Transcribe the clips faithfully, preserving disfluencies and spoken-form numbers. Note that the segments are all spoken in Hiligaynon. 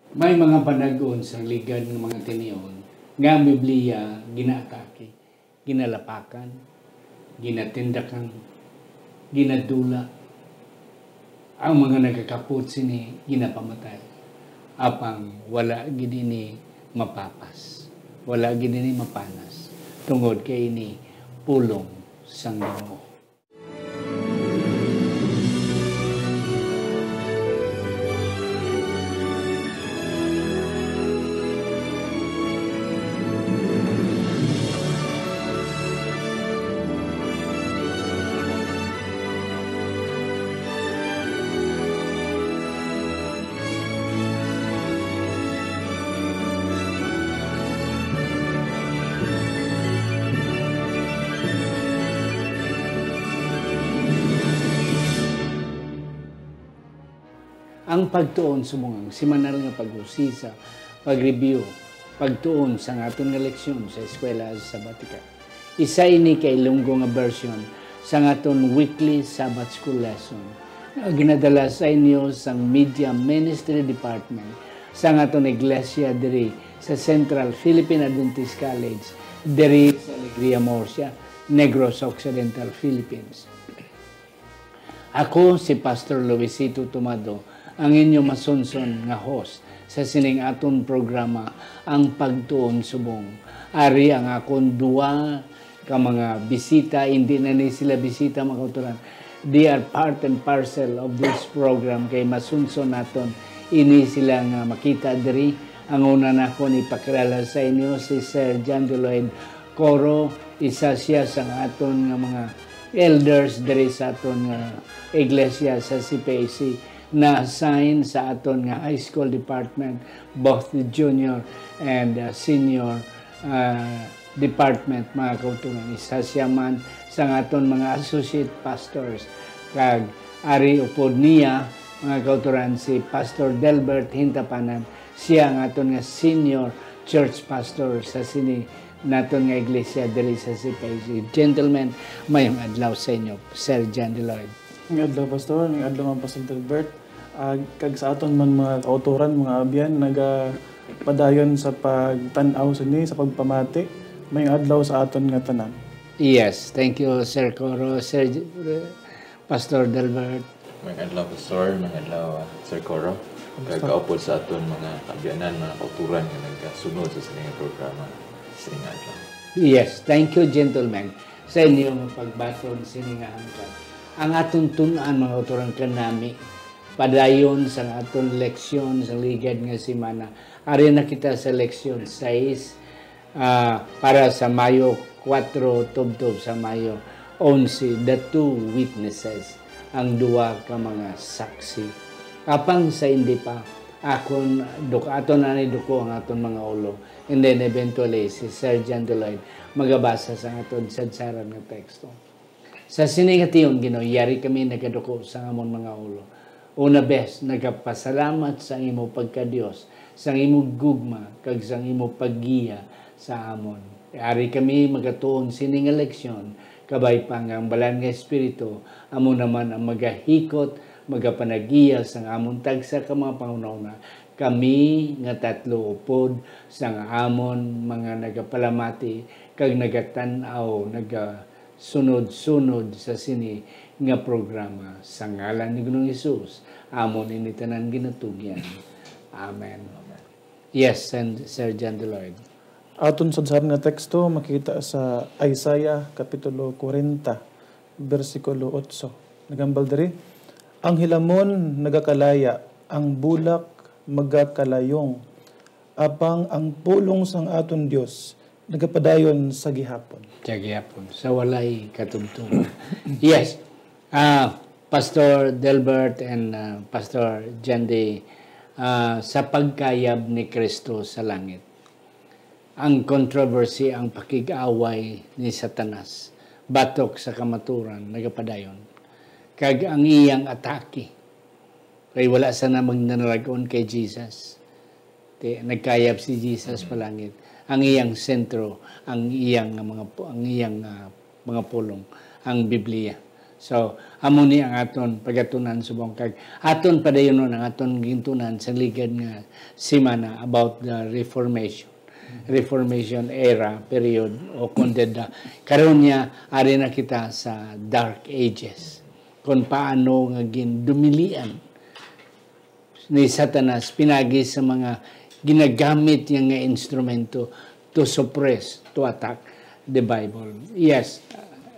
May mga panag-on sa ligad nga mga tinion nga ang Biblia ginaatake, ginalapakan, ginatindakan, ginadula. Ang mga nagakapot sini ginapamatay. Apang wala gid ini mapapas. Wala gid ini mapanas. Tungod kay ini pulong sang Ginoo. Ang pagtuon subong ang semanal nga pag-usisa, pag-review, pagtuon sang aton nga leksyon sa eskwela sa Sabatika. Isa ini ka Ilonggo nga version sang aton weekly Sabbath School lesson nga ginadala sa inyo sang Media Ministry Department sang aton iglesia diri sa Central Philippine Adventist College, diri sa Alegria Murcia, Negros Occidental, Philippines. Ako si Pastor Luisito Tomado, ang inyo masunson nga host sa sining aton programa, Ang Pagtuon Subong. Ari ang akon duwa ka mga bisita, hindi na ni sila bisita, mga kauturan. They are part and parcel of this program, kay masunson naton ini sila nga makita diri. Ang una nakon ipakilala sa inyo si Sir John Lloyd Coro, isa siya sa aton nga mga elders diri sa aton nga iglesia sa C P A C, na-assign sa aton nga high school department, both the junior and, uh, senior, uh, department, mga kauturan. Isa siya man sa aton mga associate pastors. Kag ari upod niya, mga kauturan, si Pastor Delbert Hintapanan, siya ang aton nga senior church pastor sa sini naton nga iglesia diri sa C P A C. Gentlemen, mayong adlaw sa inyo, Sir John Lloyd. Mayong adlaw, Pastor. Mayong adlaw, mga Pastor Delbert. Ah, kag sa aton man mga kauturan, mga abyan, nagapadayon sa pagtan-aw sini, sa pagpamati, mayong adlaw sa aton nga tanan. Yes, thank you, Sir Coro. Sir J-, Pastor Delbert. Mayong adlaw, Pastor. Mayong adlaw, ah, Sir Coro. Kumusta? Kag kaupod sa aton mga kaabyanan, mga kauturan nga nagasunod sa sining programa sa sining adlaw. Yes, thank you, gentlemen, sa inyo nga pagbaton sini nga hangkat. Ang aton tun-an, mga kauturan, kanami padayon sa aton leksyon sa ligad nga semana. Ari na kita sa leksyon sais, ah, para sa Mayo kuwatro tubtob sa Mayo onse, The Two Witnesses, ang duwa ka mga saksi. Apang sa hindi pa, akon duk-, aton ani duko ang aton mga ulo. And then eventually, si Sir John Lloyd magabasa sa aton sadsaran nga teksto. Sa sini nga tion, Ginoo, yari kami nagaduko sa amon mga ulo. Una bes, nagapasalamat sa imo pagka-Dios, sang imo gugma, kag sang imo paggiya sa amon. Ari kami magatuon sini nga leksyon, kabay pa nga ang Balaan nga Espiritu amo naman ang magahikot, magapanag-iya sang amon tagsa ka mga panghunahuna. Kami nga tatlo upod sang amon mga nagapalamati kag nagatan-aw, naga sunod-sunod sa sini nga programa. Sa ngalan ni Ginoong Hesus, amon ini tanan ginatugyan. Amen. Yes, and Sir John Lloyd. Aton sadsaran nga teksto makita sa Isaiah Kapitulo kwarenta, bersikulo otso. Nagambal diri, "Ang hilamon nagakalaya, ang bulak magakalayong, apang ang pulong sang aton Dios nagapadayon sa gihapon." Sa gihapon, sa walay katubtob. Yes. Ah, Pastor Delbert and, ah, Pastor Jandy, ah, sa pagkayab ni Cristo sa langit, ang controversy, ang pakig-away ni Satanas batok sa kamaturan nagapadayon, kag ang iyang atake, kay wala sana magdanalag-on kay Jesus. Ti, nagkayab si Jesus palangit. Ang iyang sentro, ang iyang nga mga pu-, ang iyang, ah, mga pulong, ang Biblia. So, amo ni ang aton pagatunan subong kag aton padayonon ang aton gintunan sa ligad nga semana about the Reformation. Reformation era period o kung dida. Karon niya, ari na kita sa Dark Ages. Kung paano nga gindumilian ni Satanas pinagi sa mga ginagamit niya nga instrumento to suppress, to attack the Bible. Yes,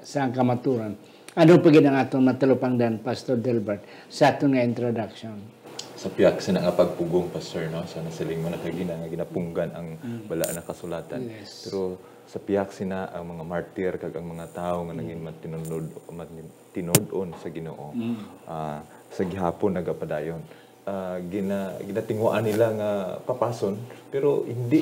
sa ang kamaturan. Ano pa gid ang aton matalupangdan, Pastor Delbert, sa aton nga introduction? Sa piyak sina nga pagpugong, Pastor, no? Sa nasiling mo na kagina nga ginapunggan ang Mm. bala na kasulatan. Yes. Pero sa piyak sina ang mga martir kag ang mga tawo nga naging Mm. matinuod-, matinuod-on sa Ginoo, Mm. ah, sa gihapon nagapadayon. Ah, gina-, ginatinguhaan nila nga papason, pero hindi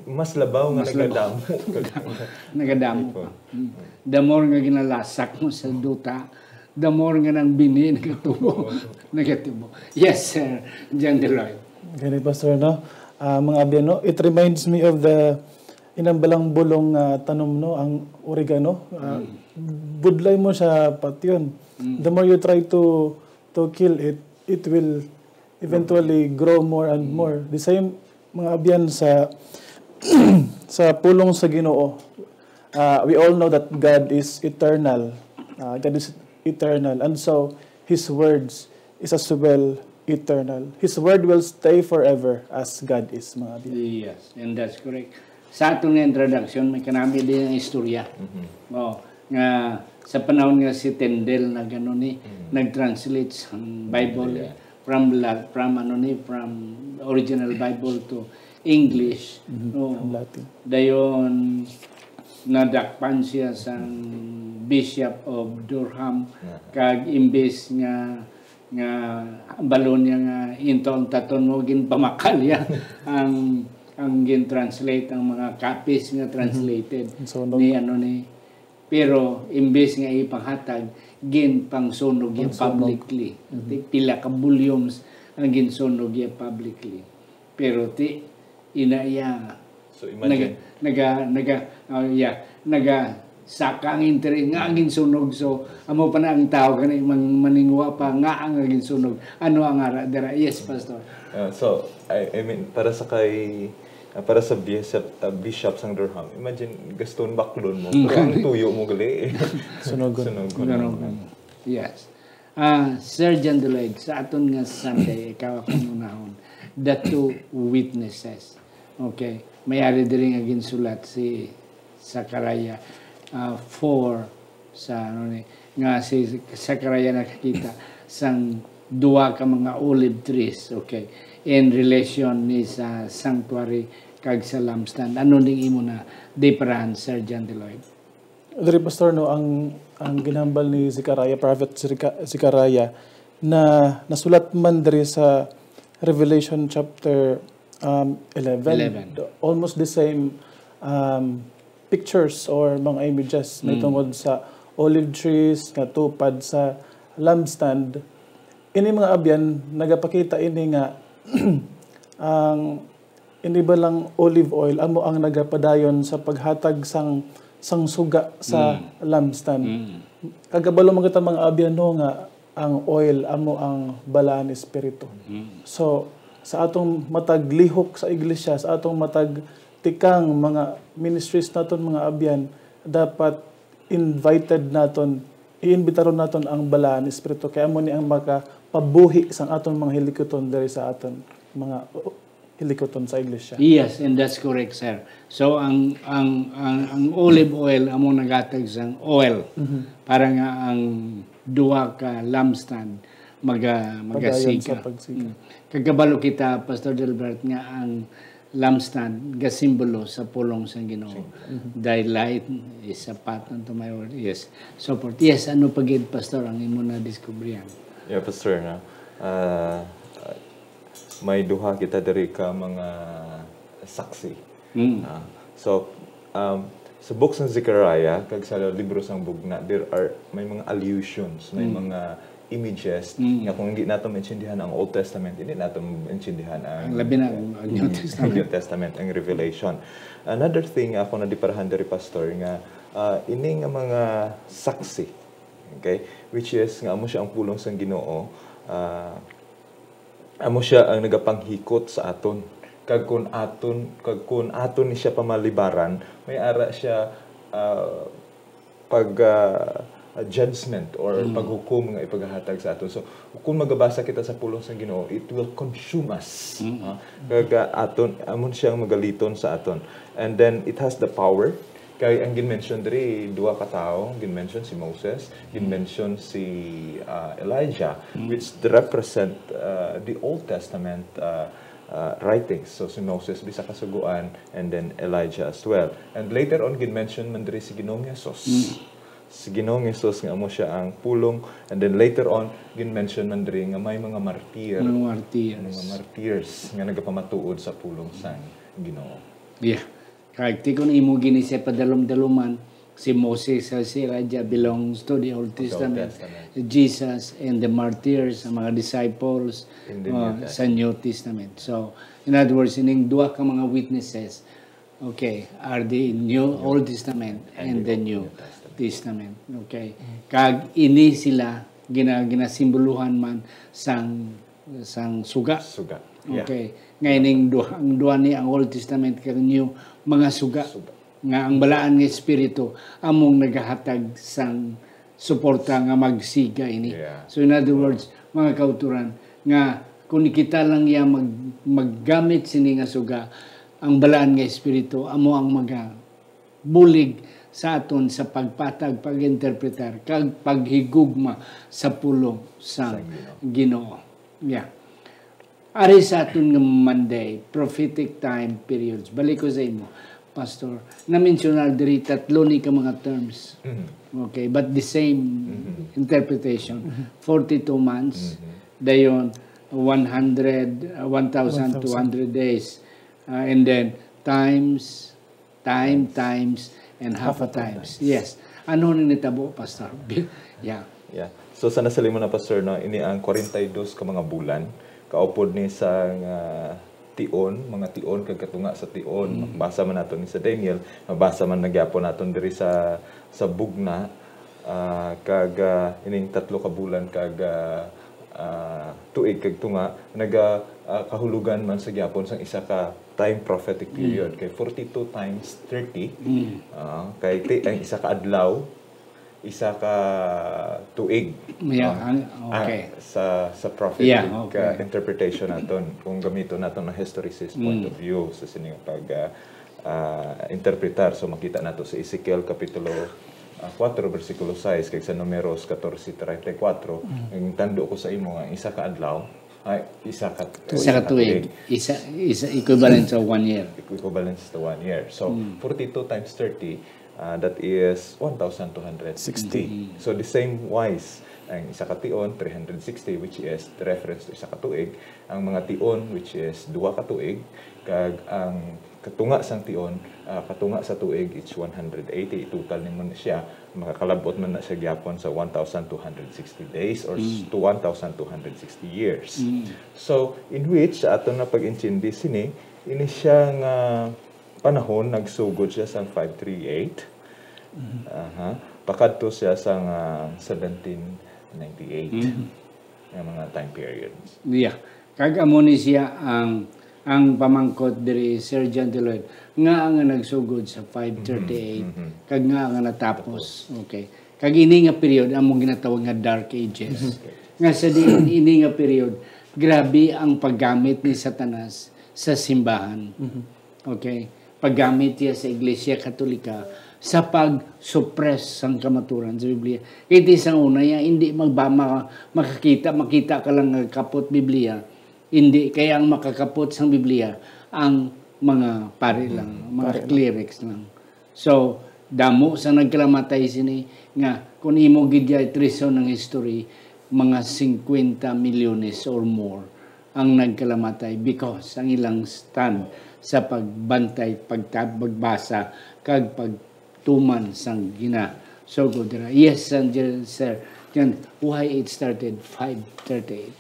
mas labaw nga Mas labaw. nagadamo. Nagadamo Ikaw. pa. Mm. The more nga ginalasak mo sa duta, the more nga nang bini nagatubo. Nagatubo. Yes, sir. John Deloy. Gani, Pastor, no? Ah, mga abyan, no? It reminds me of the inambalang bulong nga tanom, no? Ang oregano. Ah, Mm. budlay mo siya, patyon. Mm. The more you try to to kill it, it will eventually grow more and Mm. more. The same, mga abyan, sa sa pulong sa Ginoo. Uh, we all know that God is eternal. Uh, God is eternal. And so, His words is as well eternal. His word will stay forever as God is, mga abyan. Yes, and that's correct. Sa aton nga introduction, may kanami din ang istorya. Mhm. Oh, nga sa panahon nga si Tyndale nag-, ano ni, Mm. nag-translate sang Bible, Biblia. from La-, from, ano ni, from original Bible to English. Mhm. Oo. From Latin. Dayon, nadakpan siya sang Bishop of Durham, Yeah. kag imbis nga, nga balon niya nga into ang taton mo, ginpamakalya ang, ang gin-translate, ang mga copies nga Mhm. translated Ang sunog. ni, ano ni, pero imbes nga ipanghatag, ginpangsunog niya Pangsunog. publicly. Mhm. Ti-, pila ka volumes ang ginsunog niya publicly. Pero ti, ina iya, So, imagine. naga, naga, naga, oh, yeah, naga saka ang interes nga ang ginsunog. So, amo pa na ang tao gani mang-, maninguha pa nga ang ginsunog. Ano ang ara dira? Yes, Pastor. Uh, so, I, I mean, para sa kay, uh, para sa bishop, uh, bishop sang Durham, imagine, gaston baklon mo, Mm. pero ang tuyo mo gali. Sunogon. Sunogon. Sunogon. Yes. Ah, Sir John Deloy, sa aton nga Sunday, ikaw akong unahon, the two witnesses. Okay. May ari diri nga ginsulat si Zechariah, ah, four, sa, ano ni, nga si Zechariah nakakita sang duha ka mga olive trees, okay, in relation ni sa sanctuary kag sa lampstand. Ano ning imo na diparahan, Sir John Deloy? Diri, Pastor, no, ang, ang ginhambal ni Zechariah, Prophet Zechariah, na nasulat man diri sa Revelation chapter, um, eleven. Eleven. The, almost the same, um, pictures or mga images Mm. mahitungod sa olive trees nga tupad sa lampstand. Ini, mga abyan, nagapakita ini nga ang ini ba lang olive oil amo ang nagapadayon sa paghatag sang, sang suga sa Mm. lampstand. Mm. Kagabalo man kita, mga abyan, no, nga ang oil amo ang balaan espiritu. Mm. So, sa atong matag lihok sa iglesia, sa atong matag tikang mga ministries naton, mga abyan, dapat invited naton, iimbitaron naton ang balaan espiritu, kay amo ni ang makapabuhi sang aton mga hilikuton diri sa aton mga hilikuton sa iglesia. Yes, and that's correct, sir. So, ang, ang, ang, ang olive oil amo naghatag sang oil Mhm. para nga ang duha ka lampstand maga-, Padayon magasiga. sa pagsiga. Mm. Kagabalo kita, Pastor Delbert, nga ang lampstand gasimbolo sa pulong sang Ginoo. Mhm. Thy light is a path unto my way. Yes. So forth. Yes, ano pa gid, Pastor, ang imo na diskubrihan? Yeah, Pastor, no? Ah, may duha kita diri ka mga saksi. Mm. Ah, so, um, sa book sa Zechariah kag sa libro sang Bugna, there are, may mga allusions, may Mm. mga images Mm. nga kung hindi nato maintindihan ang Old Testament, hindi nato maintindihan ang Ang labi na ang, ang New Mm, Testament. New Testament, ang Revelation. Another thing nga ako nadiparahan diri, Pastor, nga, ah, ini nga mga saksi, Okay? Which is, nga amo siya ang pulong sang Ginoo, ah, amo siya ang nagapanghikot sa aton. Kag kun aton, kag kun aton ni siya pamalibaran, may ara siya, ah, pag, ah, judgment or paghukom nga ipagahatag sa aton. So, kung magabasa kita sa pulong sang Ginoo, it will consume us. Ah, kag, ah, aton, amon siyang magaliton sa aton. And then, it has the power. Kay ang gin-mention diri, duha ka tawo, gin-mention si Moses, gin-mention si, ah, Elijah, which represent, ah, the Old Testament, ah, ah, writings. So, si Moses, bisa ka sugoan, and then Elijah as well. And later on, gin-mention man diri si Ginoong Jesus. Si Ginoong Jesus nga amo siya ang pulong, and then later on, gin-mention man diri nga may mga martir. Mga martyrs. Mga martyrs nga nagapamatuod sa pulong sang Ginoo. Yeah. Kag ti kun imo gini siya padalom-daloman, si Moses, uh, si Elijah belongs to the Old Testament. Testament. Jesus and the martyrs, ang mga disciples, In the New uh, sa Testament. New Testament. So, in other words, ining duha ka mga witnesses, okay, are the New, Old Testament and the New Testament. Okay. Kag ini sila gina-, ginasimbolohan man sang, sang suga. Suga. Yeah. Okay. Nga ining duha, ang duha ni ang Old Testament kag New, mga suga. Suga. Nga ang balaan nga espiritu among nagahatag sang suporta nga magsiga ini. Yeah. So, in other words, mga kauturan, nga kung kita lang ya mag-, maggamit sini nga suga, ang balaan nga espiritu amo ang magabulig sa aton sa pagpatag, pag-interpretar, kag paghigugma sa pulong sa Sa Ginoo. Ginoo. Yeah. Ari sa aton nga Monday, prophetic time periods. Balik ko sa imo, Pastor. Na-mensionar diri tatlo ni ka mga terms. Mhm. Okay, but the same Mhm. interpretation. Mhm. Forty-two months, Mhm. dayon one hundred, uh, one thousand two hundred days. Uh, and then times Time, times, and half a times. Yes. Ano ni nitabo, Pastor? Yeah. Yeah. So, sa nasalimon na, Pastor, no, ini ang kwarenta y dos ka mga bulan, kaupod ni sang, ah, tion, mga tion kag katunga sa tion. Mm. Mabasa man nato ni sa Daniel, mabasa man na gyapon naton diri sa, sa bugna, ah, kag, ah, ining tatlo ka bulan kag, ah, ah, tuig kag tunga, naga, ah, kahulugan man sa gyapon sang isa ka time prophetic Mm. period. Kay forty-two times thirty, Mm. ah, kay ti-, ang isa ka adlaw, isa ka tuig. Yeah, Ah, ang, ah, okay. sa, sa prophetic, Yeah, okay. ah, interpretation naton, kung gamiton naton ang historicist point Mm. of view sa sining pag, ah, ah, interpretar. So, makita nato sa Ezekiel Kapitulo, ah, four, bersikulo sais, kag sa Numeros catorce treinta y cuatro, Mm. ang tando ko sa imo nga isa ka adlaw, ay, isa ka, Isa ka isa ka tuig. tuig. Isa, isa equivalent sa one year. Equivalent sa one year. So, Mm. forty-two times thirty, ah, that is one thousand two hundred sixty. Mm. So, the same wise, ang isa ka tion, three hundred sixty, which is the reference to isa ka tuig. Ang mga tion, which is duha ka tuig, kag ang katunga sang tion, ah, katunga sa tuig, it's one hundred eighty. Total nimo na siya, makakalabot man na siya gyapon sa one thousand two hundred sixty days or s-, Mm. to one thousand two hundred sixty years. Mm. So, in which, sa aton na pag-intindi sini, ini siya nga panahon nagsugod siya sa five three eight. Mhm. Aha. Pakadto siya sa nga seventeen ninety-eight Mhm. nga mga time periods. Yeah. Kag amo ni siya ang, ang pamangkot diri, Sir John Deloitte, nga ang nagsugod sa five thirty-eight, Mhm, mhm. kag nga ang natapos. Tapos. Okay. Kag ini nga period, among ginatawag nga Dark Ages. Mhm. Nga sa diin ini nga period, grabe ang paggamit ni Satanas sa simbahan. Mhm. Okay? Paggamit niya sa Iglesia Katolika sa pag-suppress sang kamaturan sa Biblia. Kay ti sang una niya, hindi magba-, ma-, makakita, makita ka lang nga kapot Biblia. Hindi, kaya ang makakapot sang Biblia, ang mga pari lang, Mm, mga pari lang. clerics lang. So, damo sa nagkalamatay sini nga kung imo gid ya i-trace ang history, mga cincuenta milyones or more ang nagkalamatay because ang ilang stand sa pagbantay, pagta-, pagbasa, kag pagtuman sang ginasugod dira. Yes, and, uh, sir, yan, why it started five thirty-eight?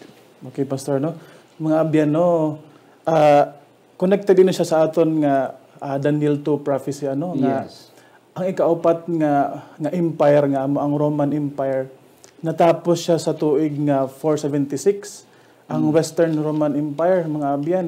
Okay, Pastor, no? Mga abyan, no? Ah, connected din siya sa aton nga, ah, Daniel two prophecy, ano, nga Yes. ang ikaupat nga, nga empire nga amo ang Roman Empire, Natapos siya sa tuig nga four seventy-six, ang Western Roman Empire, mga abyan.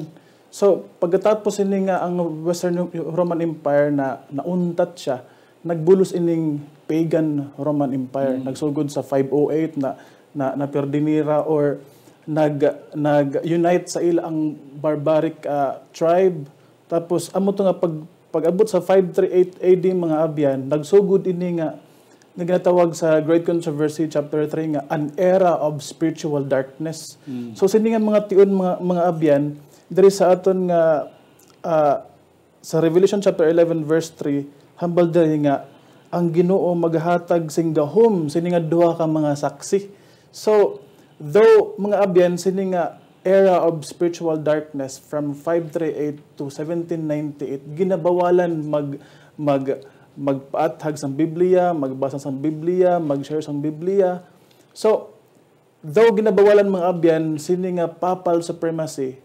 So, pagkatapos ini nga ang Western Roman Empire na nauntat siya, nagbulos ining pagan Roman Empire. Nagsugod sa five oh eight na, na, na Perdinera or nag, nag-unite sa ila ang barbaric, ah, tribe. Tapos, amo to nga pag, pag-abot sa five three eight A D, mga abyan, nagsugod ini nga, nga ginatawag sa Great Controversy, chapter three, nga an era of spiritual darkness. So, sini nga mga tion, mga, mga abyan, diri sa aton nga, ah, sa Revelation chapter eleven, verse three, hambal diri nga ang Ginoo maghatag sing gahom sini nga duha ka mga saksi. So, though, mga abyan, sini nga era of spiritual darkness from five three eight to seventeen ninety-eight, ginabawalan mag, mag, magpaathag sang Biblia, magbasa sang Biblia, mag-share sang Biblia. So, though ginabawalan, mga abyan, sini nga papal supremacy,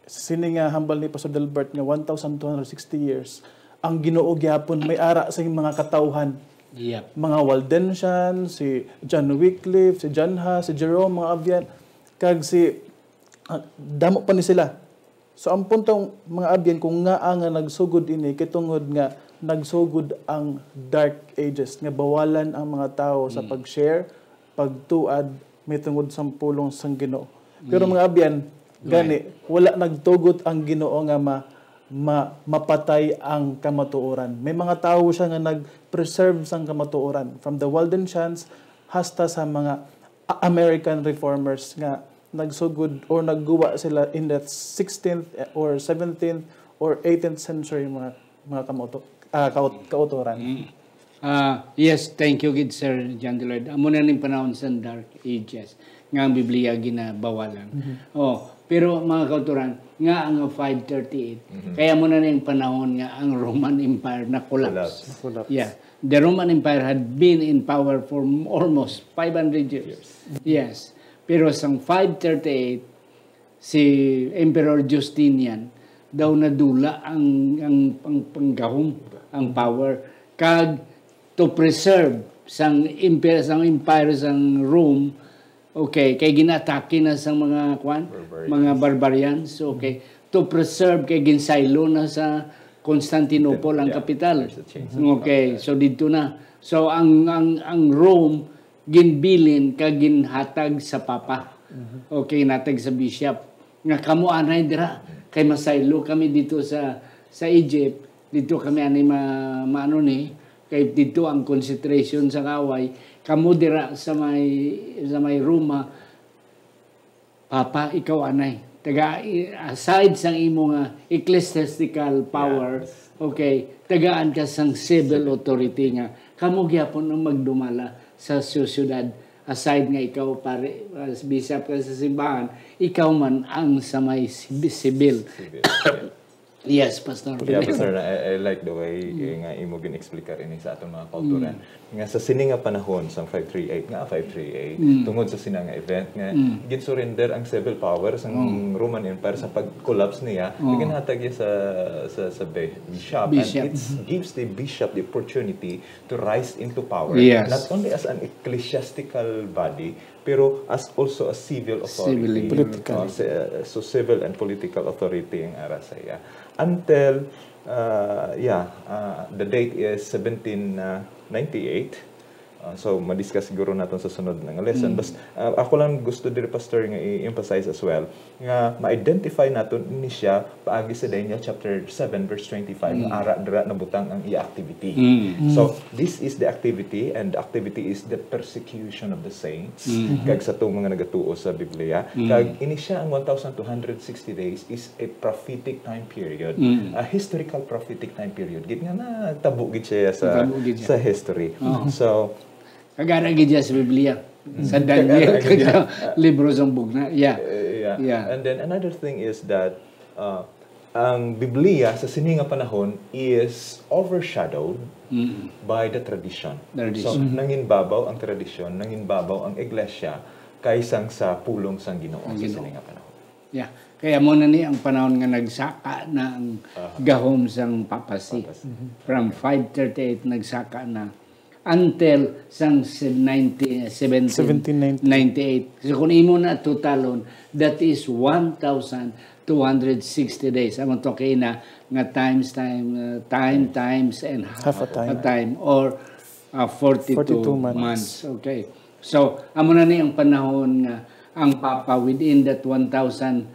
sini nga hambal ni Pastor Delbert nga one thousand two hundred sixty years, ang Ginoo gyapon may ara sa mga katawhan. Yep. Mga Waldensian, si John Wycliffe, si John Huss, si Jerome, mga abyan, kag si, ah, damo pa ni sila. So, ang punto, mga abyan, kung ngaa nga nagsugod ini, kay tungod nga nagsugod ang Dark Ages, nga bawalan ang mga tawo sa pag-share, pagtuad, may tungod sa pulong sang Ginoo. Pero, mga abyan, gani, wala nagtugot ang Ginoo nga ma-, ma-, mapatay ang kamatuoran. May mga tawo siya nga nag-preserve sang kamatuoran, from the Waldensians hasta sa mga A-, American reformers nga nagsugod or nagguwa sila in the sixteenth or seventeenth or eighteenth century, mga, mga kamoto-, ah, kaut-, kautoran. Mm. Ah, yes, thank you gid, Sir John Dillard. Amo na ning panahon sa Dark Ages nga ang Biblia ginabawalan. Oh, pero, mga kautoran, nga ang five thirty-eight, kaya mo na ning panahon nga ang Roman Empire na collapse. Collapse. Yeah. The Roman Empire had been in power for almost five hundred years. Yes. Pero sang five thirty-eight, si Emperor Justinian daw nadula ang, ang, ang panggahom, ang power. Kag to preserve sang emper-, sang empire sang Rome, okay, kay ginatake na sang mga, kwan, Barbarians. Mga barbarians, okay. To preserve, kay ginsaylo na sa Constantinople ang Yeah, kapital. There's a change of Okay, capital. So didto na. So ang, ang, ang Rome ginbilin kag ginhatag sa papa. Okay, ginhatag sa bishop. Nga kamo anay dira, kay masaylo kami dito sa, sa Egypt, dito kami ani ma-, maano ni, kay dito ang concentration sa kaaway. Kamo dira sa may, sa may Roma, Papa, ikaw anay. Taga, aside sang imo nga ecclesiastical power, Yes. okay, tagaan ka sang civil Civil. authority nga kamo gyapon ang magdumala sa sosyedad. Aside nga ikaw, pare, as bishop ka sa simbahan, ikaw man ang sa may sibi-, sibil. Sibil. Yes, Pastor. Yeah, Pastor, I, I like the way, eh, nga imo gin-explicar ini sa aton mga kautoran. Nga sa sini nga panahon, sang five three eight, nga five three eight, tungod sa sina nga event, nga gin-surrender ang civil power sa Roman Empire sa pag-collapse niya, ginhatag niya sa, sa, sa bi-, bishop, Bishop. And it gives the bishop the opportunity to rise into power, Yes. not only as an ecclesiastical body, pero as also a civil authority. Civil, political. Uh, si-, uh, so civil and political authority ang ara sa iya. Until, uh, yeah, uh, the date is seventeen ninety-eight. Uh, so, ma-discuss siguro naton sa sunod na nga lesson. Mm. Bas-, uh, ako lang gusto diri, Pastor, nga i-emphasize as well nga ma-identify naton ini siya paagi sa Daniel chapter seven, verse twenty-five, nga Mm. ara dira nabutang ang iya activity. Mm. So, this is the activity, and the activity is the persecution of the saints, Mm-hmm. kag sa atong mga nagatuo sa Biblia. Mm. Kag ini siya ang one thousand two hundred sixty days is a prophetic time period, Mm. a historical prophetic time period. Gid nga natabo gid siya sa, Natabo gid siya. sa history. Oo. So, Kag ara gid siya sa Biblia, Mm. sa Daniel, Kag ara gid siya. kag sa libro sa Bugna. Yeah. Eh, yeah. Yeah. And then another thing is that, uh, ang Biblia sa sini nga panahon is overshadowed Mm. by the tradition. Tradition. So, Mm. nanginbabaw ang tradisyon, nanginbabaw ang iglesia kaysa sa pulong sang Ginoo Ang sa Ginoo. sini nga panahon. Yeah. Kaya mo na ni ang panahon nga nagsaka na ang Aha. gahom sang papacy. Papacy. Mhm. From five thirty-eight, nagsaka na. Until sang se-, nineteen, seventeen ninety-eight. So, kung imo na totalon, that is one thousand two hundred sixty days. Amo to kay na nga times, time, uh, time, times, and half a time, or, uh, forty-two months. Okay. So, amo na ni ang panahon nga ang Papa within that one thousand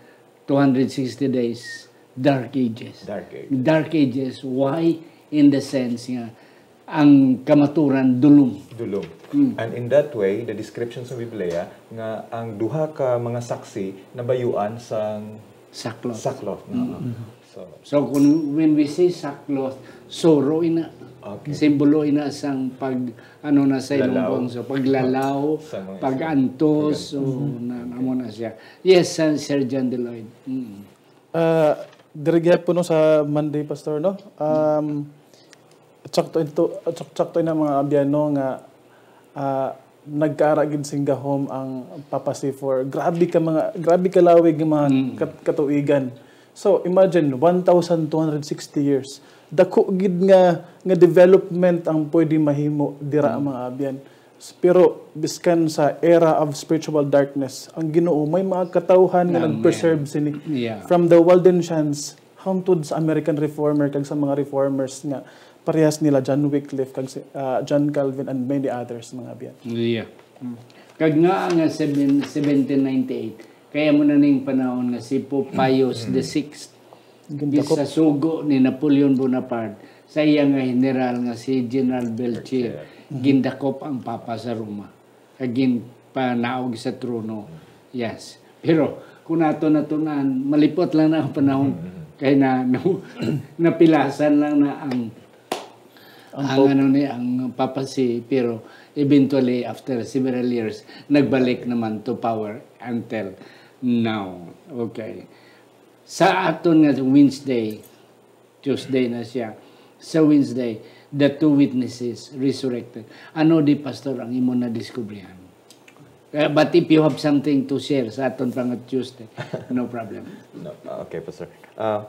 two hundred sixty days, dark ages. Dark ages. Dark ages. Why? In the sense nga, ang kamaturan dulom. Dulom. Mm. And in that way, the description sa Biblia nga ang duha ka mga saksi nabayuan sang Sackcloth. Sackcloth, no? Mm. So, so kung, when we say sackcloth, suro ina. Okay. Simbolo ina sang pag, ano na sa ilong, Lalaw. Bangso, paglalaw, sa mga pag-antos, pag-antos. So, na, amo na siya. Yes, uh, Sir John Deloyd. Mm. Ah, diri gihapon, no, sa Monday, Pastor, no? Um, tsakto ito, tsak-, tsakto ina, mga abyan, no, nga, ah, nagkaara gid sing gahom ang Papa C four. Grabe ka mga, grabe ka lawig nga mga Mm. kat-, katuigan. So, imagine, one thousand two hundred sixty years. Dako gid nga, nga development ang pwede mahimo dira, Mm. mga abyan. Pero biskan sa era of spiritual darkness, ang Ginoo may mga katawhan nga Amen. nag-preserve sini. Yeah. From the Waldensians hangtod sa American Reformer kag sa mga reformers nga parehas nila John Wycliffe kag si, ah, John Calvin and many others, mga abyan. Yeah. Mm. Kag nga nga seven, seventeen ninety-eight, kaya mo na ning panahon nga si Pope Pius the sixth, Gindakop. Sa sugo ni Napoleon Bonaparte sa iya nga general nga si General Belchier, Belchier. Mhm. Gindakop ang Papa sa Roma, kag ginpanaog sa trono. Yes. Pero kung ato natun-an, malipot lang na ang panahon. Mhm. Kay na, na, napilasan lang na ang, Ang ang Pope. Ano ni, ang papacy, pero eventually, after several years, nagbalik naman to power until now. Okay. Sa aton nga Wednesday, Tuesday na siya. Sa Wednesday, the two witnesses resurrected. Ano di, Pastor, ang imo nadiskubrihan? Eh, but if you have something to share sa aton pa nga Tuesday, no problem. No, okay, Pastor. Ah,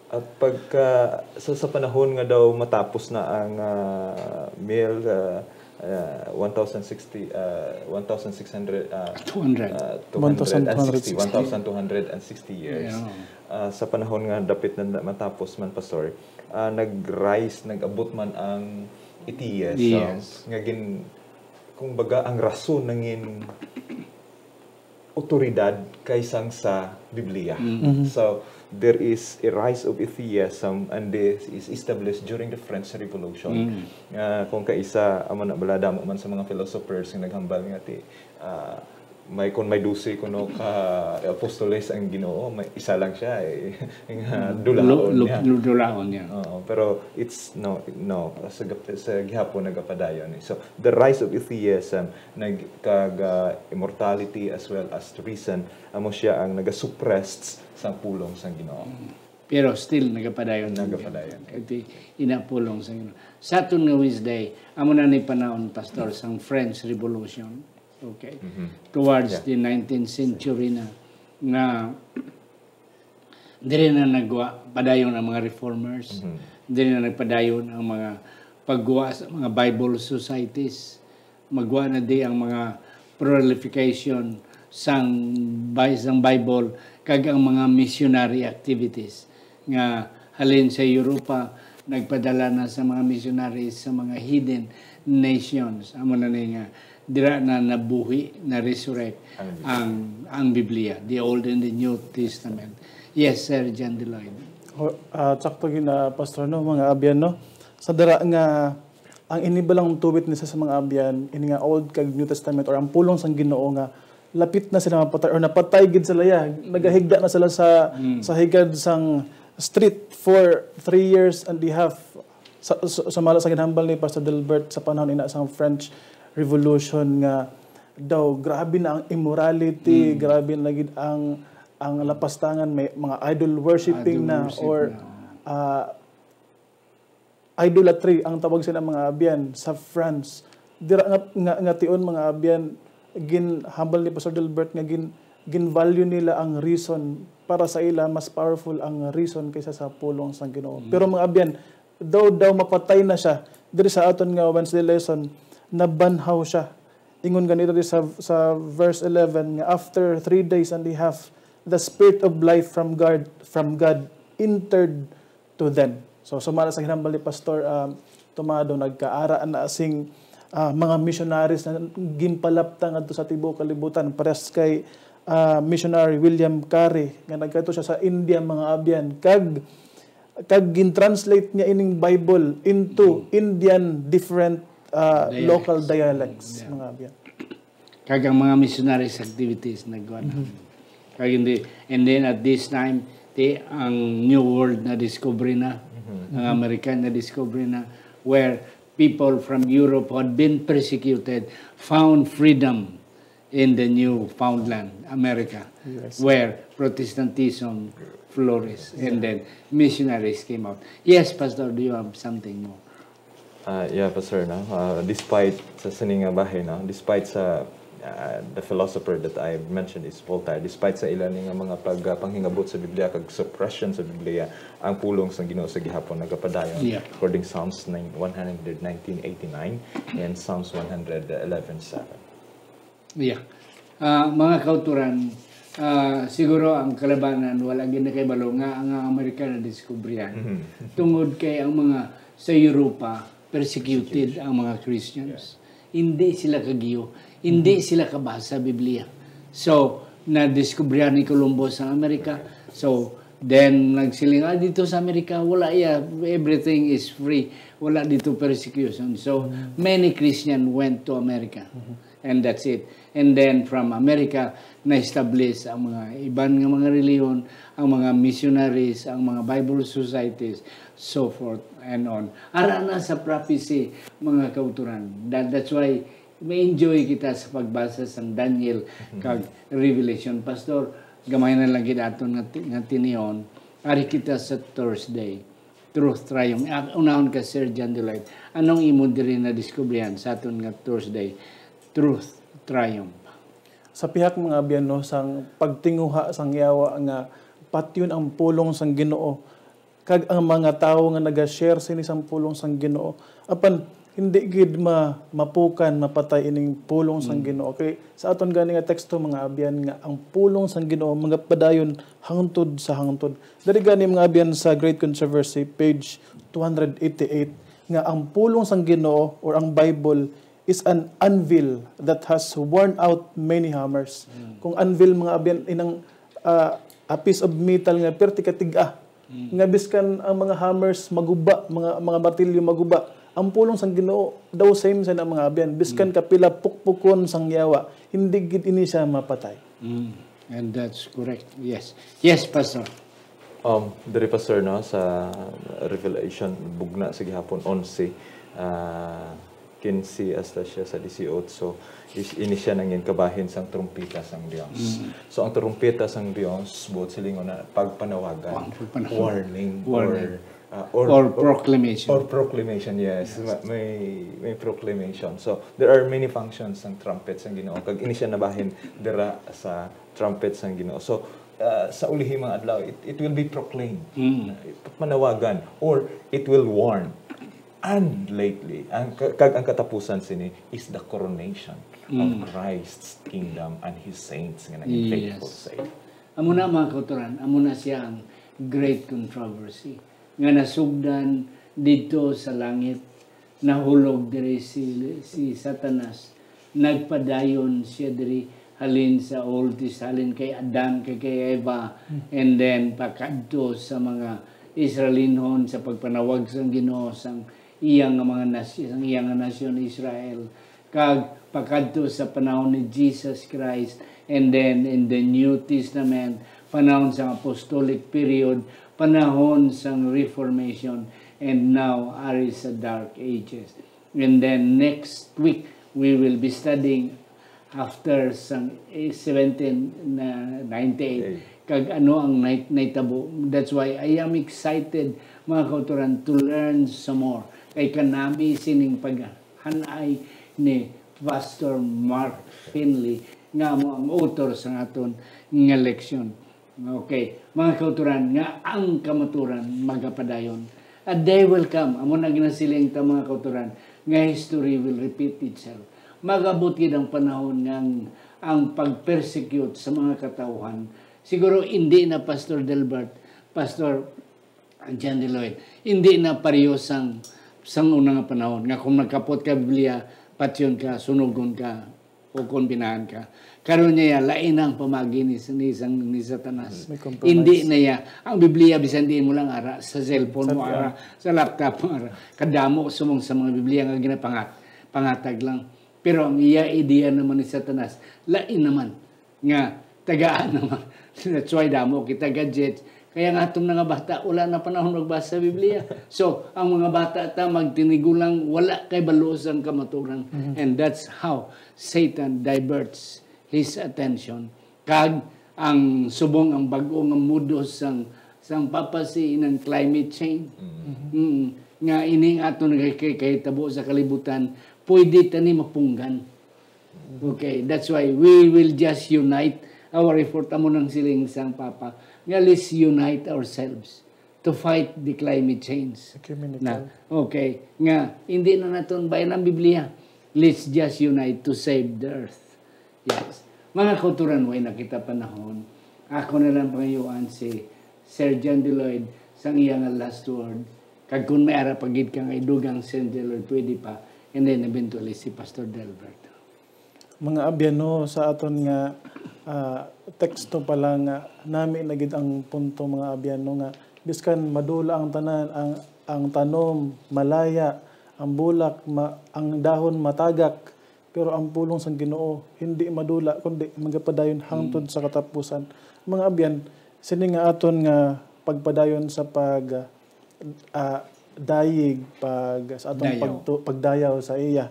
at pagka, sa, sa panahon nga daw matapos na ang, ah, mil, ah, ah, one thousand sixty, ah, one thousand six hundred, ah, Two hundred. Ah, two hundred and sixty, One thousand two hundred and sixty. One thousand two hundred and sixty years. Yeah. Ah, sa panahon nga dapit na matapos man, Pastor, ah, nag-rise, nag-abot man ang atheism, Yes. nga gin-, kumbaga, ang rason nangin otoridad kay sang sa Biblia. Mm. Mhm. So, there is a rise of atheism, and this is established during the French Revolution. Mm. Ah, kung kaisa, amo na bala, damo man sa mga philosophers nga naghambal nga ti, ah, may, kung may dose kuno ka apostoles ang Ginoo, may isa lang siya, eh, nga Lu-, dulaon lu-, niya. Lu-, dulaon niya. Oo, pero it's, no, no, sa gap-, sa gihapon nagapadayon, eh. So, the rise of atheism, nag-, kag, ah, immortality as well as reason, amo siya ang nagasuppress sa pulong sang Ginoo. Mm. Pero still, nagapadayon. Nagapadayon. Iti, ina pulong sa Ginoo. Sa aton nga Wednesday, amo na ni panahon, Pastor, sang French Revolution. Okay. Mhm. Towards Yeah. the nineteenth century na, nga diri na nagwa-, padayon ang mga reformers. Mhm. Diri na nagpadayon ang mga pagguwa sa mga Bible societies. Magwa na di ang mga proliferation sang Bi-, sang Bible kag ang mga missionary activities nga halin sa Europa, nagpadala na sa mga missionaries sa mga heathen nations. Amo na ni nga dira na nabuhi, na-resurrect Ang Biblia. ang, ang Biblia, the Old and the New Testament. Yes, Sir John Deloy. O, ah, sakto gid na, Pastor, no, mga abyan, no? Sa dara nga, ang ini balang two witnesses sa mga abyan, ini nga Old kag New Testament, or ang pulong sang Ginoo nga lapit na sila mapatay, or napatay gid sila, ya. Nagahigda na sila sa, Mm. sa higad sang street for three years and a half. Sa, sa, sumala sa ginhambal ni Pastor Delbert sa panahon ina sang French Revolution nga daw grabe na ang immorality, Mm. grabe na gid ang, ang lapastangan, may mga idol worshiping Idol na, worship or, na. ah, idolatry ang tawag sina, mga abyan, sa France. Dira nga, nga, nga tion, mga abyan, ginhambal ni Pastor Delbert nga gin-, gin-value nila ang reason. Para sa ila, mas powerful ang reason kaysa sa pulong sang Ginoo. Mm. Pero, mga abyan, Though daw mapatay na siya, diri sa aton nga Wednesday lesson, nabanhaw siya. Ingon gani diri sa, sa verse eleven nga, "After three days and a half, the spirit of life from God, from God entered to them." So, sumala sa ginhambal ni Pastor, um, Tomado, nagkaara na sing, ah, mga missionaries na ginpalapta ngadto sa tibuok kalibutan, pares kay, ah, missionary William Carey, nga nagkadto siya sa India, mga abyan, kag, kag gin-translate niya ining Bible into Indian different, ah, local dialects, mga abyan. Kag ang mga missionaries activities nagkuan. Kag hindi, and then at this time, ti, ang New World na discovery na, ang American na discovery na, where people from Europe who had been persecuted found freedom in the newfound land, America, where Protestantism flourished, and then missionaries came out. Yes, Pastor, do you have something more? Ah, yeah, Pastor, no? Ah, despite sa sini nga bahin, no? Despite sa, ah, the philosopher that I mentioned is Voltaire, despite sa ila ni nga mga pagpanghingabot sa Biblia kag suppression sa Biblia, ang pulong sang Ginoo sa gihapon nagapadayon, according Psalms nine, one hundred nineteen eighty-nine and Psalms one hundred eleven seven. Yeah. Ah, mga kauturan, ah, siguro ang kalabanan wala gid nakahibalo nga ang Amerika nadiskubrihan. Tungod kay ang mga sa Europa, persecuted ang mga Christians. Hindi sila kagiyo, hindi sila kabasa Biblia. So, nadiskubrihan ni Columbus ang Amerika. So, then nagsiling, "Ah, dito sa Amerika, wala ya, everything is free. Wala dito persecution." So, many Christian went to America. And that's it. And then from America, na-establish ang mga iban nga mga reliyon, ang mga missionaries, ang mga Bible societies, so forth and on. Ara na sa prophecy, mga kauturan. That, that's why ma-enjoy kita sa pagbasa sang Daniel kag Revelation. Pastor, gamay na lang gid aton nga, ti- nga tinion. Ari kita sa Thursday. Truth Triumph. Ah, unahon ka, Sir John Delight. Anong imo diri na diskubrihan sa aton nga Thursday? Truth Triumph. Sa pihak, mga abyan, no, sang pagtinguha sang yawa nga patyon ang pulong sang Ginoo, kag ang mga tawo nga naga-share sini sang pulong sang Ginoo, apan hindi gid ma mapukan, mapatay ining pulong sang Ginoo. Kay sa aton gani nga teksto, mga abyan, nga ang pulong sang Ginoo magapadayon hangtod sa hangtod. Diri gani, mga abyan, sa Great Controversy, page two hundred eighty-eight, nga ang pulong sang Ginoo or ang Bible is an anvil that has worn out many hammers. Kung anvil, mga abyan, inang, ah, a piece of metal nga perti ka tig-a, nga biskan ang mga hammers maguba, mga, mga martilyo maguba, ang pulong sang Ginoo daw same sa na, mga abyan, biskan kapila pukpukon sang yawa, hindi gid ini siya mapatay. Mm. And that's correct. Yes. Yes, Pastor. Um, diri, Pastor, no, sa Revelation, bugna sa gihapon, onse, ah, quince hasta siya sa dieciocho, is, ini siya nangin kabahin sang trumpeta sang Dios. So, ang trumpeta sang Dios, buot silingon na pagpanawagan, Pagpanawagan. Warning, Warning. or, ah, or, Or proclamation. Or proclamation, yes. Ma- May, may proclamation. So, there are many functions sang trumpet sang Ginoo. Kag ini siya nabahin dira sa trumpet sang Ginoo. So, ah, sa ulihi, mga adlaw, it, it will be proclaimed. Pagpanawagan, or it will warn. And lately, ang ka- kag ang katapusan sini is the coronation of Christ's kingdom and his saints nga naging faithful Yes. sa iya. Amo na, mga kauturan, amo na siya ang great controversy nga nasugdan didto sa langit. Nahulog diri si, si Satanas. Nagpadayon siya diri halin sa Old Testament, halin kay Adan, kay, kay Eva, and then pakadto sa mga Israelinhon sa pagpanawag sang Ginoo sang iya nga mga nas- sang iya nga nasyon Israel, kag pakadto sa panahon ni Jesus Christ, and then in the New Testament, panahon sang apostolic period, panahon sang Reformation, and now ari sa Dark Ages. And then next week, we will be studying after sang, eh, seventeen na ninety-eight. Kag ano ang nait- naitabo. That's why I am excited, mga kauturan, to learn some more. Kay kanami sining paghanay ni Pastor Mark Finley nga amo ang author sa aton nga leksyon. Okay, mga kauturan, nga ang kamaturan magapadayon. A day will come, amo na ginasiling ta, mga kauturan, nga history will repeat itself. Magabot gid ang panahon nga ang, ang pag-persecute sa mga katawhan, siguro hindi na, Pastor Delbert, Pastor John Lloyd, hindi na pareho sang, sang una nga panahon, nga kung nagkapot ka Biblia, patyon ka, sunugon ka, o kon binahan ka. Karon niya, lain na ang pamagi ni, ni, sang, ni Satanas. May compromise. Hindi na ya. Ang Biblia, bisan di mo lang ara, sa cellphone mo Sa ara, sa laptop mo ara. Kadamo sumong sa mga Biblia nga ginapangat, pangatag lang. Pero ang iya ideya naman ni Satanas, lain naman nga tagaan naman. That's why damo kita gadgets. Kaya nga atong mga bata, wala na panahon magbasa sa Biblia. So, ang mga bata ta, magtinigulang, wala kay balo sang kamaturan. Mhm. And that's how Satan diverts his attention. Kag ang subong, ang bag-o nga mudos sang, sang papacy, inang climate change. Mm. Mm. Nga ining ato nagkakahitabo sa kalibutan, pwede ta ni mapunggan. Okay, that's why we will just unite our effort. Amo nang siling sang Papa, nga let's unite ourselves to fight the climate change. Ecumenical. Na, okay, nga hindi na naton bayan ang Biblia. Let's just unite to save the earth. Yes. Mga kauturan, way na kita panahon. Ako na lang pangayuan si Sir John Lloyd sang iya nga last word. Kag kung may ara pa gid ka nga idugang, Sir John Lloyd, pwede pa. And then eventually si Pastor Delbert. Mga abyan, no, sa aton nga, ah, teksto pa lang nga nami na gid ang punto, mga abyan, no, nga biskan madula ang tanan, ang, ang tanom malaya, ang bulak ma-, ang dahon matagak, pero ang pulong sang Ginoo hindi madula, kundi magapadayon hangtod Mm. sa katapusan. Mga abyan, sini nga aton nga pagpadayon sa pag, ah, dayeg, pag, sa atong Dayaw. pagtu-, pagdayaw sa iya.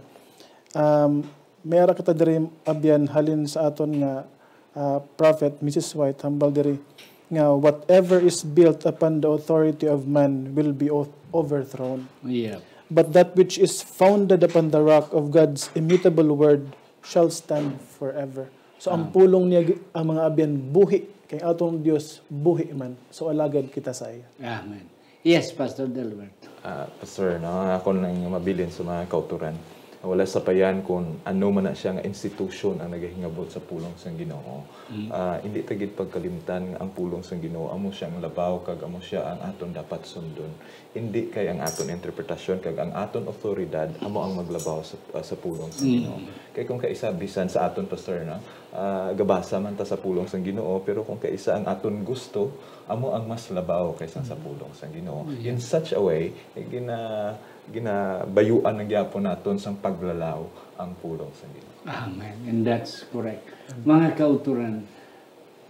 Um, may ara kita diri, abyan, halin sa aton nga, ah, prophet, Missus White, hambal diri, nga, "Whatever is built upon the authority of man will be o-, overthrown. Yeah. But that which is founded upon the rock of God's immutable word shall stand forever." So, ang Ah. pulong niya, ang mga abyan, buhi. Kay atong Dios, buhi man. So, alagad kita sa iya. Amen. Yes, Pastor Delbert. Ah, Pastor, no, ako lang yung mabilin sa mga kauturan. Wala sapayan kung ano man na siya nga institution ang nagahingabot sa pulong sang Ginoo. Mm. Ah, hindi ta gid pagkalimtan nga ang pulong sang Ginoo amo siya ang labaw kag amo siya ang aton dapat sundon. Hindi kay ang aton interpretasyon kag ang aton awtoridad amo ang maglabaw sa, ah, sa pulong sang Mm. Ginoo. Kay kung kaisa bisan sa aton, Pastor, no, ah, gabasa man ta sa pulong sang Ginoo, pero kung kaisa ang aton gusto, amo ang mas labaw kaysa sa Mm. pulong sang Ginoo. Yeah. In such a way, eh, gina-, ginabayuan na gyapon naton sang paglalaw ang pulong sang Ginoo. Amen. And that's correct. Mga kauturan,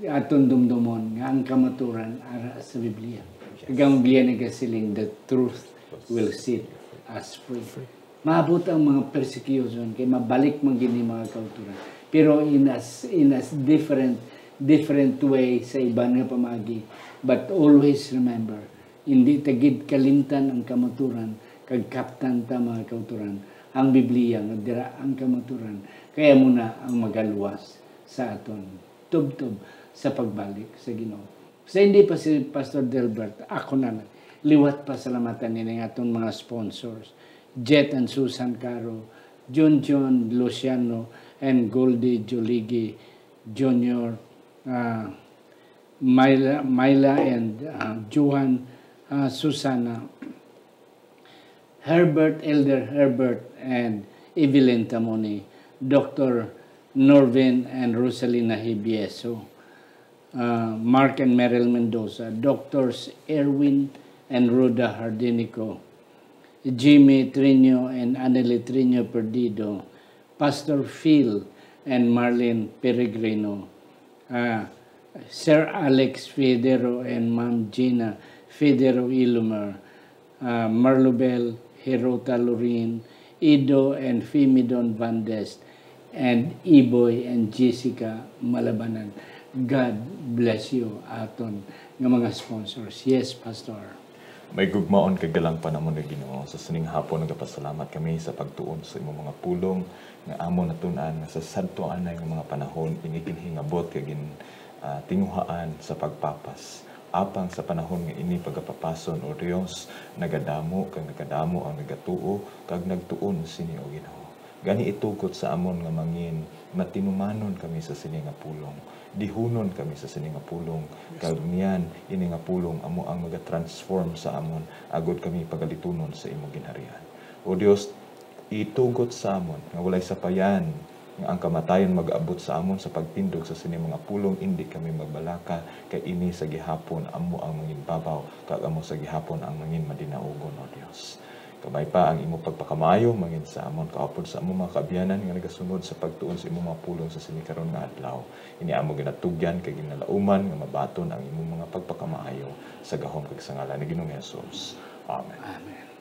aton dumdumon nga ang kamaturan ara sa Biblia. Yes. Kag ang Biblia nagasiling, "The truth will set us free." Free. Maabot ang mga persecution, kay mabalik man gid ni, mga kauturan. Pero in a s-, in a s-, different, different way sa iban nga pamaagi. But always remember, hindi ta gid kalimtan ang kamaturan, kag kaptan ta, mga kauturan, ang Biblia nga dira ang kamaturan, kay amo na ang magaluwas sa aton tubtob sa pagbalik sa Ginoo. Sa hindi pa si Pastor Delbert, ako na lang. Liwat pasalamatan nini nga aton mga sponsors, Jet and Susan Caro, John John Luciano, and Goldie Joligi Junior, ah, Myla, Myla and, ah, Johan, ah, Susana, Herbert, Elder Herbert and Evelyn Tamoni, Doctor Norvin and Rosalina Hibieso, ah, Mark and Meryl Mendoza, Doctors Erwin and Rhoda Hardinico, Jimmy Trino and Anneli Trino Perdido, Pastor Phil and Marlene Peregrino, ah, Sir Alex Federo and Ma'am Gina Federo Ilumer, ah, Marlubel Hirota Lorin, Ido and Fimidon Vandes, and Iboy and Jessica Malabanan. God bless you, aton nga mga sponsors. Yes, Pastor. May gugmaon kag galang pa namon nga Ginoo. Sa sining hapon, nagapasalamat kami sa pagtuon sa imong mga pulong nga amon natun-an nga sa sadto anay nga mga panahon, ini ginhingabot kag gin-, ah, tinguhaan sa pagpapas. Apang sa panahon nga ini pagapapason, O Dios, nagadamo kag nagadamo ang nagatuo kag nagtuon sini, O Ginoo. Gani itugot sa amon nga mangin matinumanon kami sa sini nga pulong. Dihunon kami sa sini nga pulong, kag niyan ini nga pulong amo ang magatransform sa amon agod kami pagalitunon sa imo ginharian. O Dios, itugot sa amon nga walay sapayan nga ang kamatayon mag-abot sa amon sa pagtindog sa sini mga pulong, indi kami magbalaka, kay ini sa gihapon amo ang manginbabaw, kag amo sa gihapon ang mangin madinaugon, O Dios. Kabay pa ang imo pagpakamaayo mangin sa amon, kaupod sa among mga kaabyanan nga nagasunod sa pagtuon sa imo mga pulong sa sini karon nga adlaw. Ini amo ginatugyan kag ginalauman nga mabaton ang imo mga pagpakamaayo sa gahom kag sa ngalan ni Ginoong Jesus. Amen. Amen.